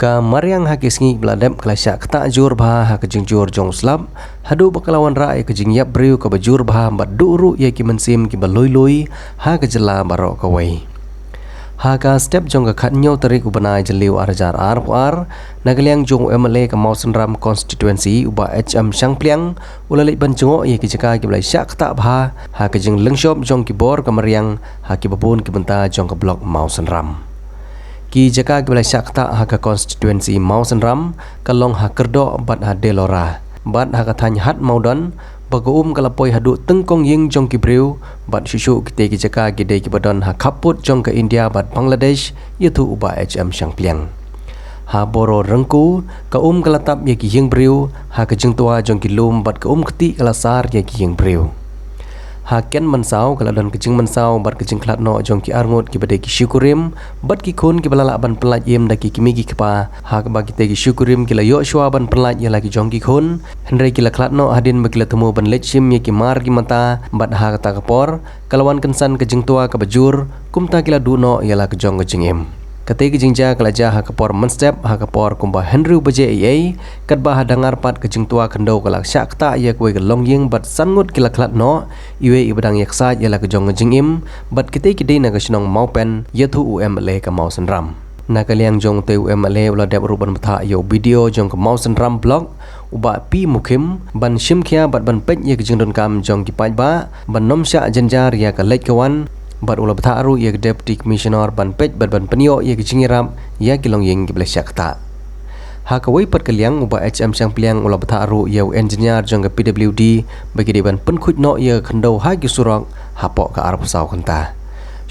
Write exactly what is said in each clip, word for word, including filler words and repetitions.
Ka mariang ha ki sngi ba la dep ka la shah ktah jur bha ha ka jingjur jong u slap, haduh ba ka la wanrah ïa ka jingïap briew kaba jur bha bad duh ruh ïa ki mynsiem kiba lui lui ha ka jylla baroh kawei. Ha ka step jong ka khathynñiew tarik u bnai Jylliew ar hajar arphew ar, na ka liang jong u M L A ka Mawsynram Constituency u Bah H M Shangpliang u la leit ban jngoh ïa ki jaka kiba la shah ktah bha ha ka jinglyngshop jong ki bor ka mariang ha kiba bun ki bynta jong ka block Mawsynram. Ki jaka kiba la shah ktah ha ka constituency Mawsynram ka long ha Kyrdoh bad ha Delora bad ha ka thaiñ Hat Mawdon, ba ka um ka la poi haduh tyngkong ïing jong ki briew, bad shuh shuh kitei ki jaka ki dei kiba don ha khappud jong ka India bad Bangladesh, ïathuh u Bah H M Shangpliang. Ha Boro Rengku, ka um ka la tap ïa ki ïing briew ha ka jingtwa jong ki lum bad ka um ktieh ka la sar ïa ki ïing briew. Ha Ken Mynsaw ka la don ka jingmynsaw bad ka jingkhlad noh jong ki arngut kiba dei ki shikurim bad ki khun kiba la lah ban pyllait im da ki kmie ki kpa, ha kaba kitei ki shikurim ki la ïoh shuwa ban pyllait ïa la ki jong ki khun, hynrei ki la khlad noh hadien ba ki la thmu ban leit shim ïa ki mar ki mata, bad ha kata ka por ka la wan kynsan ka jingtwa kaba jur, kumta ki la duh noh ïa la ka jong ka jingim. Katei ka jingjia ka la jia ha ka por mynstep ha ka por kumba hynriew baje eiei, katba ha dangar pat ka jingtwa khyndew ka la shah ktah ïa kawei ka longïing bad san ngut ki la khlad noh, iwei iba dang ïaksaid ïa la ka jong ka jingim, bad kitei ki dei na ka shnong Mawpen, ïathuh u M L A ka Mawsynram. Na ka liang jong utei u M L A u la dep ruh ban bthah ïa u B D O jong ka Mawsynram Block, u Bah P Mukhim, ban shim khia bad ban peit ïa ka jingdonkam jong ki paidbah ban nym shah jynjar ïa ka leit ka wan, bad u la bthah ruh ïa ka Deputy Commissioner ban peit bad ban pynïoh ïa ka jingïarap ïa ki longïing kiba la shah ktah. Ha kawei pat ka liang u Bah H M Shangpliang u la bthah ruh ïa u engineer jong ka P W D ba ki dei ban pynkhuid noh ïa ka khyndew ha ki surok hapoh ka arphew saw kynta.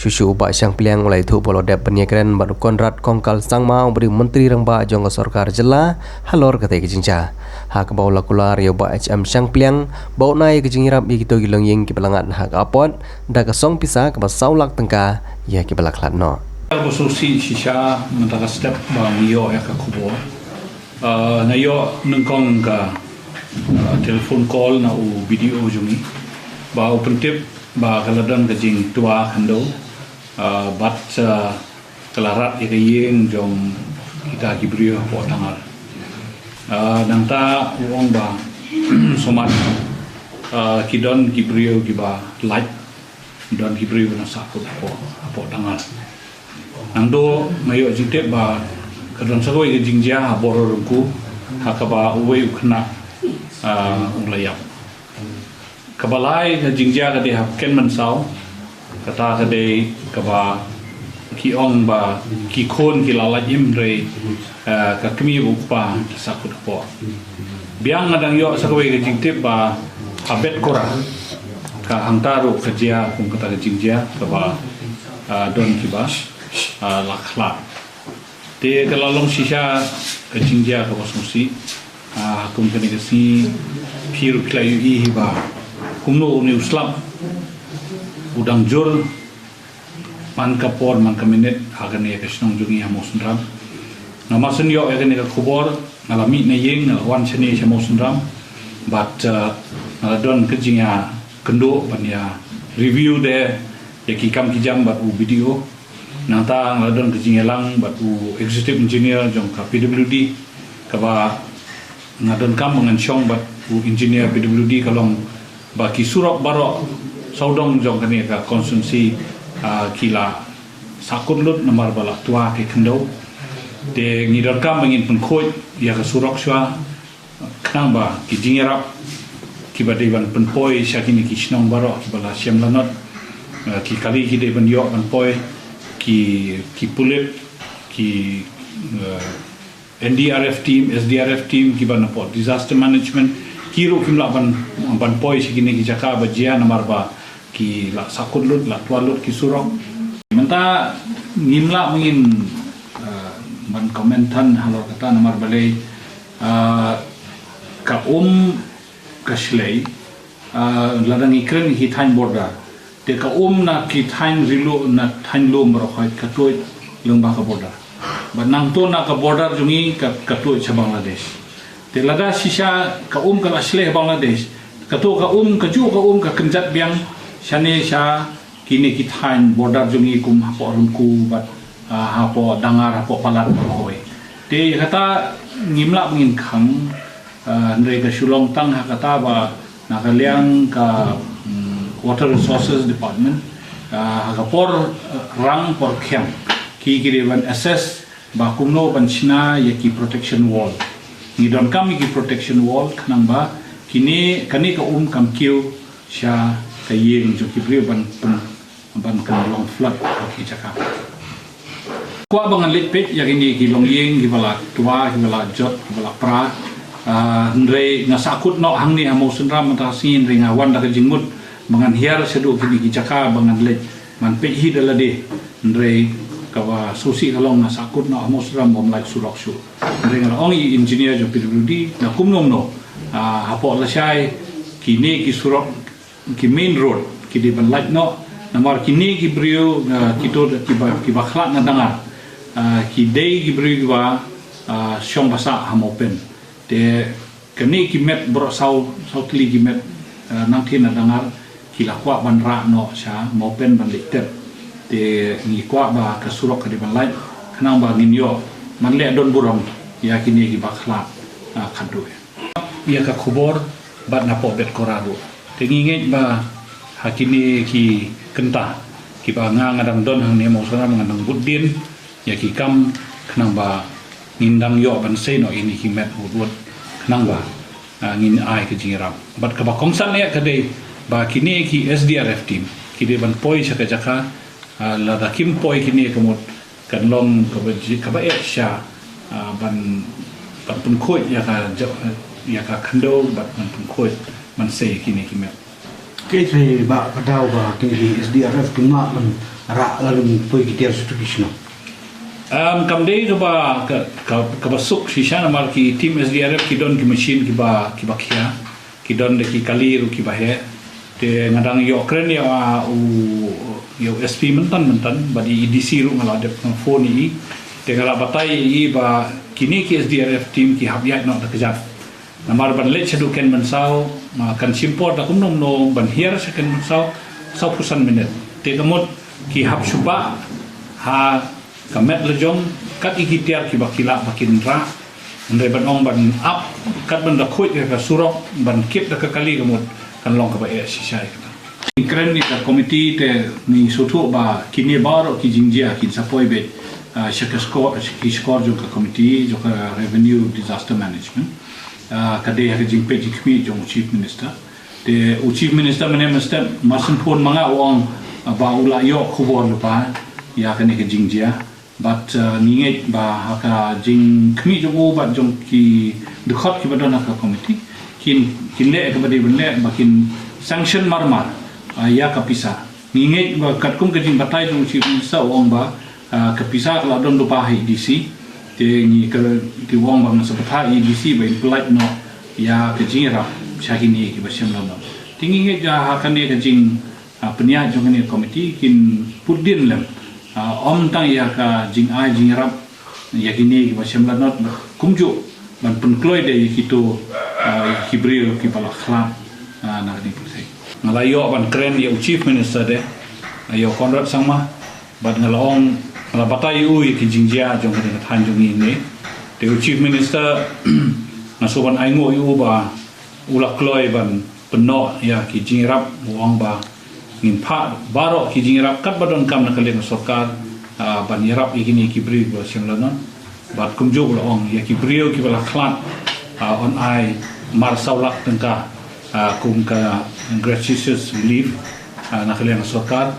Shuh shuh u Bah Shangpliang u la ïathuh ba u la dep ban ïakren bad u Conrad Kongkal Sangma uba dei u Myntri Rangbah jong ka Sorkar Jylla halor katei ka jingjia, ha kaba u la kular ïa u Bah H M Shangpliang ba un ai ïa ka jingïarap ïa kito ki longïing kiba la ngat ha ka apot da ka song pisa kaba saw lak tyngka ïa kiba la khlad noh. Ka ba sngewsih shisha mynta ka step ba ngi ïoh ïa ka khubor. Ah, nga ïoh nyngkong ka, ah, telephone call na u B D O jong ngi ba u pyntip ba ka la don ka jingtwa khyndew, ah, bad, ah, ka la rat ïa ka ïing jong kita ki briew hapoh Tangar. Ah, nangta u ong ba sumar, ah, ki don ki briew kiba lait, don ki briew na sahkut hapoh, hapoh Tangar. Nangta nga ïoh jingtip ba ka don sa kawei ka jingjia ha Boro Rengku, ha kaba uwei u khynnah, ah, u la ïap. Kaba lai ka jingjia ka dei ha Ken Mynsaw, kata ka dei kaba ki ong ba ki khun ki la lait im hynrei, ah, ka kmie bad u kpa ki sahkut hapoh. Biang nga dang ïoh sa kawei ka jingtip ba ha Betkora, ka hangta ruh ka jia kum kata ka jingjia kaba, ah, don kiba, ah, la khlad. Te ka la long shisha ka jingjia kaba sngewsih. Ah, kum kane ka sngi phi ruh phi la ïohi hi ba kumno une u slap u dang jur man ka por man ka minit ha kane ka shnong jong ngi ha Mawsynram. Nga mar shen ïoh ïa kane ka khubor nga la mih na ïing, nga la wan shane sha Mawsynram. Bad, ah, nga la don ka jingïakynduh ban ïa review de ïa ki kam ki jam bad u B D O. Nangta nga la don ka jingïalang bad u executive engineer jong ka P W D, kaba nga donkam ba ngan shong bad u engineer P W D ka long ba ki surok baroh sawdong jong kane ka constituency, ah, ki la sahkut lut namar ba la twa ki khyndew. Te ngi donkam ba ngin pynkhuid ïa ka surok shuwa, khnang ba ki jingïarap kiba dei ban pynpoi sha kine ki shnong baroh kiba la shem lanot, eh, ki kali ki dei ban ïoh ban poi, ki, ki pulit, ki, eh, N D R F team, S D R F team kiba na pdeng disaster management, ki ruh kim lah ban, ban poi sha kine ki jaka ba jia namar ba ki la sahkut lut, la twa lut ki surok. Mynta ngim lah ngin, eh, ban comment than halor kata namar balei, eh, ka um ka shlei, eh, lada ngi kren ki thaiñ border. Te ka um na ki thaiñ ri lum, na thaiñ lum baroh ka tuid lyngba ka border. Bad nangta na ka border jong ngi ka, ka tuid sha Bangladesh. Te lada shisha ka um ka la shlei Bangladesh, kato ka um, kajuh ka um ka kynjat biang shane sha kine ki thaiñ border jong ngi kum hapoh Rengku bad, ah, hapoh Dangar, hapoh Palat, hapoh kawei. Te ïa kata ngim lah ba ngin khang, ah, hynrei ka shu long tang ha kata ba na ka liang ka, mm, Water Resources Department, ah, ha ka por, ah, rang por khiang ki ki dei ban assess ba kumno ban shna ïa ki protection wall. Ngi donkam ïa ki protection wall khnang ba kine, kane ka um kam kiew sha ka ïing jong ki briew ban, ban, ban kan long flood ha ki jaka. Kwah ba ngan leit peit ïa kine ki longïing kiba la twa, kiba la jot, kiba la pra. Ah, hynrei nga sahkut noh hangne ha Mawsynram mynta ka sngi, hynrei nga wan da ka jingmut ba ngan hiar shaduh kine ki jaka ba ngan leit ngan peit hi da lade. Hynrei kaba sngewsih ka long nga sahkut noh ha Mawsynram bym lait surok shuh. Hynrei nga la ong ïa i engineer jong P W D na kumno kumno, ah, hapoh lashai kine ki surok, ki main road ki dei ban lait noh, namar kine ki briew, ah, kito kiba, kiba khlad na dangar, ah, ki dei ki briew kiba, ah, shong ba sah ha Mawpen. Te kane ki met baroh saw, saw tylli ki met, ah, nangtei na dangar ki la kwah ban rah noh sha Mawpen ban leit tep. Te ngi kwah ba ka surok ka dei ban lait khnang ba ngin ïoh ban leh don burom ïa kine kiba khlad, ah, khadduh. Ïa ka khubor bad napoh Betkora ruh. Te ngi ngeit ba ha kine ki kynta kiba nga, nga dang don hangne Mawsynram, nga dang bud dien ïa ki kam khnang ba ngin dang ïoh ban sei noh ïa kine ki met wut wut khnang ba, ah, ngin ai ka jingïarap. Bad kaba kongsan eh ka dei ba kine ki S D R F team ki dei ban poi sha ka jaka, ah, lada kim poi kine ka mut kan long kaba ji-, kaba eh shisha, ah, ban, ban pynkhuid ïa ka ja-, ïa ka khyndew bad ban pynkhuid ban sei kine ki met. Kaei ba ka daw ba kine ki S D R F kim lah ban rah lada ym poi ki tiar sha tu ki shnong? Um, kam dei kaba, ka, ka, kaba suk shisha namar ki team S D R F ki don ki machine kiba, kiba khia, ki don da ki kali ruh kiba heh. Te nga dang ïoh kren ïa u, ïa u S P mynta mynta, bad i A D C ruh nga la dep phone ïa i. Te nga la batai ïa i ba kine ki S D R F team ki hap ïaid noh da kjat. Namar ban leit shaduh Ken Mynsaw, ma kan shim por da kumno kumno ban hiar sha Ken Mynsaw, saw phew san minit. Te ka mut ki hap shu bah ha ka met la jong, kat ïa ki tiar kiba ki lah ba kin rah, hynrei ban ong ban ap, kat ban da khuid ïa ka surok, ban kit da ka kali ka mut, kan long kaba eh shisha ïa kata. Ngi kren ïa ka komiti te ngi sngewthuh ba kine baroh ki jingjia kin sa poi beit, ah, sha ka shkor, sha ki shkor jong ka komiti, jong ka Revenue Disaster Management. Ah, ka dei ha ka jingpeit jingkhmih jong u Chief Minister. Te u Chief Minister mynne mynstep mar shu phone ma nga u ong, ah, ba u la ïoh khubor lypa ïa kane ka jingjia. Bad, ah, ngi ngeit ba ha ka jingkhmih jong u bad jong ki dkhot kiba don ha ka komiti kin, kin leh kaba dei ban leh ba kin sanction marmar, ah, ïa ka pisa. Ngi ngeit ba katkum ka jingbatai jong u Chief Minister u ong ba, ah, ka pisa ka la don lypa ha A D C. Te ngi ka, te u ong ba ngan sa batai A D C ba in pyllait noh ïa ka jingïarap sha kine kiba shem la noh. Te ngi ngeit ba ha kane ka jing, ah, pynïaid jong kane ka komiti kin bud dien lem. Ah, ym tang ïa ka jingai jingïarap ïa kine kiba shem la noh, kumjuh ban pynkloi de ïa kito, ah, ïa ki briew kiba la khlad, ah, na kane ka pyrthei. Nga la ïoh ban kren ïa u Chief Minister de, ah, ïa u Conrad Sangma, bad nga la ong, nga la batai ïa u ïa ki jingjia jong kane ka thaiñ jong ngi ne. Te u Chief Minister, nga shu ban ainguh ïa u ba u la kloi ban pynnoh ïa ki jingïarap, u ong ba ngin phah baroh ki jingïarap katba donkam na ka liang ka sorkar, ah, ban ïarap ïa kine ki briew ba shem la noh. Bad kumjuh u la ong ïa ki briew kiba la khlad, ah, yn ai mar saw lak tyngka, ah, kum ka gratuitous relief, ah, na ka liang ka sorkar.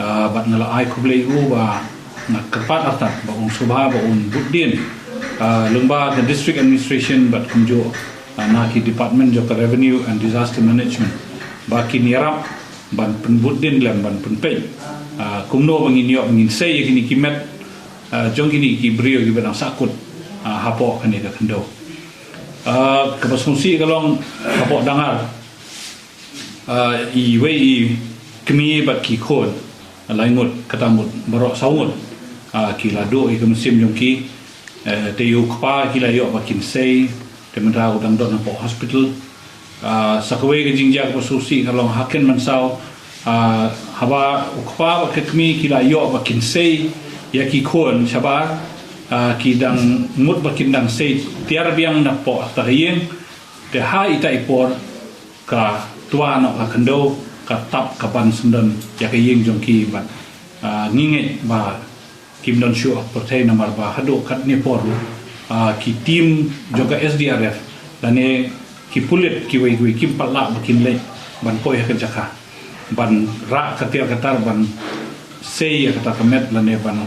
Ah, bad nga la ai khublei ïa u ba nga kyrpad artat ba un sngewbha ba un bud dien, ah, lyngba ka District Administration bad kumjuh, ah, na ki department jong ka Revenue and Disaster Management ba kin ïarap ban pynbud dien lem ban pynpeit, ah, kumno ba ngin ïoh ngin sei ïa kine ki met, ah, jong kine ki briew kiba dang sahkut, ah, hapoh kane ka khyndew. Ah, kaba sngewsih ka long hapoh Dangar, ah, iwei i kmie bad ki khun, lai ngut, kata mut baroh saw ngut, ah, ki la duh ïa ka mynsiem jong ki. Eh, te ïa u kpa ki la ïoh ba kin sei, te mynta u dang don hapoh hospital. Ah, sa kawei ka jingjia kaba sngewsih ka long ha Ken Mynsaw, ah, haba u kpa bad ka kmie ki la ïoh ba kin sei ïa ki khun shabar, Ah, ki dang mut ba kin dang sei tiar biang na poh ta ka ïing. Te ha ita i por ka twa noh ka khyndew ka tap ka ban syndon ïa ka ïing jong ki bad, ah, ngi ngeit ba kim don shuh ha pyrthei namar ba haduh katne por, ah, ki team jong ka S D R F lane ki pulit kiwei kiwei kim pat lah ba kin leit ban poi ha ka jaka ban rah ka tiar ka tar ban sei ïa kata ka met lane ban,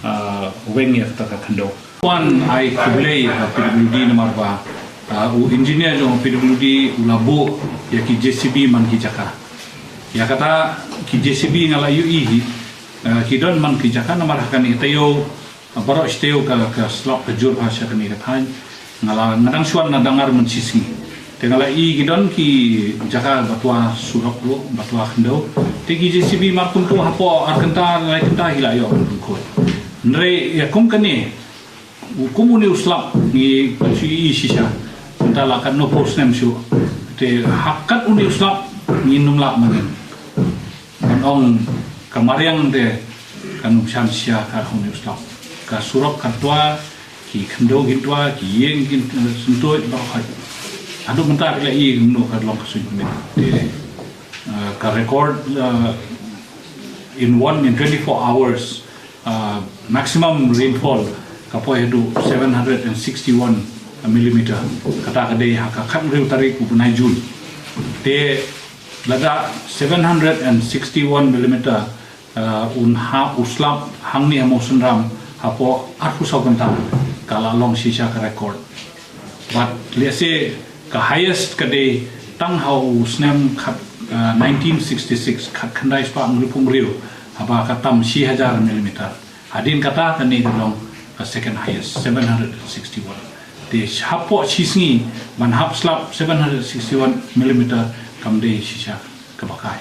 ah, weng ïa kata ka khyndew. Wan ai khublei ha P W D namar ba, ah, u engineer jong P W D u la buh ïa ki J C B man ki jaka. Ïa kata ki J C B nga la ïohi hi, ah, ki don man ki jaka namar ha kane ka taïew, ah, baroh shi taïew ka, ka slap ka jur ha sha kane ka thaiñ. Nga la, nga dang shuwa na Dangar man shi sngi. Te nga la i ki don ki jaka ba twa surok ruh, ba twa khyndew. Te ki J C B mar kumto hapoh ar kynta, lai kynta hi la ïoh ban pynkhuid. Hynrei ïa kum kane, u kum une u slap ngi pat shu i shisha. Mynta la katno phew snem shuh. Te ha kat une u slap ngin ym lah madan. Ban ong ka mariang te kan ym shan shisha kat ha une u slap. Ka surok kan twa, ki khyndew kin twa, ki ïing kin, eh, syntuid baroh hi. Haduh mynta ki la i kumno ka long ka suiñ kmie. Te, eh, ka record, eh, in one, in twenty-four hours, uh, maximum rainfall ka poi haduh seven hundred and sixty-one millimeter. Kata ka dei ha ka khathynriew tarik u bnai Jun. Te lada seven hundred and sixty-one millimeter, uh, un ha u slap hangne ha Mawsynram hapoh arphew saw kynta ka la long shisha ka record. Bad lehse ka highest ka dei tang ha u snem khat, ah, nineteen sixty-six, khatkhyndai spah hynriewphew hynriew, haba ka tam shi hajar millimeter. Hadien kata kane ka long ka second highest, seven hundred sixty-one. Te hapoh shi sngi ban hap slap seven hundred sixty-one millimeter kam dei shisha kaba kai.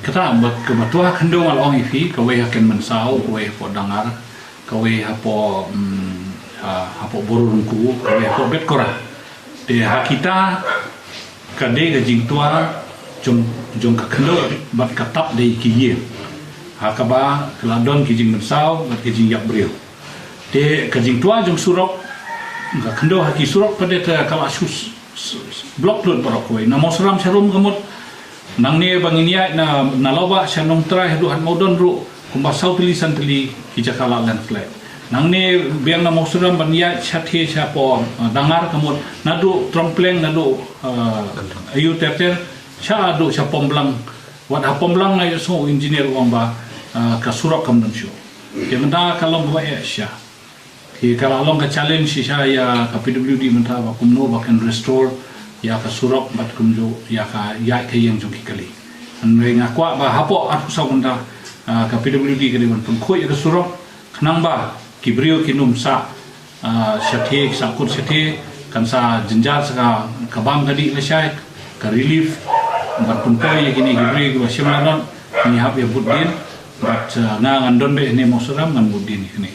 Kata bad kaba twa khyndew nga la ong ïa phi, kawei ha Kenmynsaw, kawei hapoh Dangar, kawei hapoh, mm, ha, hapoh Bororungku, kawei hapoh Betkora. Te ha kita ka dei ka jingtwa jong, jong ka khyndew bad ka tap dei ki ïing. Ha kaba ka la don ki jingmynsaw bad ki jingïap briew. Te ka jingtwa jong surok, ka khyndew ha ki surok pat te ka la shu s-, s-, s-, block lut baroh kawei. Na Mawsynram sharum ka mut, nangne ba ngin ïaid na, na Lawbah sha Nongtrai haduh Hynñiewtrep ruh, kumba saw tylli san tylli ki jaka la landslide. Nangne biang na Mawsynram ban ïaid shatei shapoh, uh, Dangar ka mut, naduh Trompleng, naduh, uh, Ayu Ter Ter, shaduh sha Pomblang, wat ha Pomblang nga ïohsngew u engineer u ong ba, uh, ka surok kam don shuh. Te mynta ka long kaba eh shisha. Te ka la long ka challenge shisha ïa ka P W D mynta ba kumno ba kan restore ïa ka surok bad kumjuh ïa ka ïaid ka ïeng jong ki kali. Hynrei nga kwah ba hapoh arphew saw kynta, ah, ka P W D ka dei ban pynkhuid ïa ka surok khnang ba ki briew kin ym sah, ah, shatei, sah kut shatei, kan sa jynjar sa ka, ka bam ka dih lashai, ka relief, ban pynpoi ïa kine ki briew kiba shim la don, ngi hap ïa bud dien, bad, ah, nga ngan don beit hangne Mawsynram ngan bud dien ïa kine.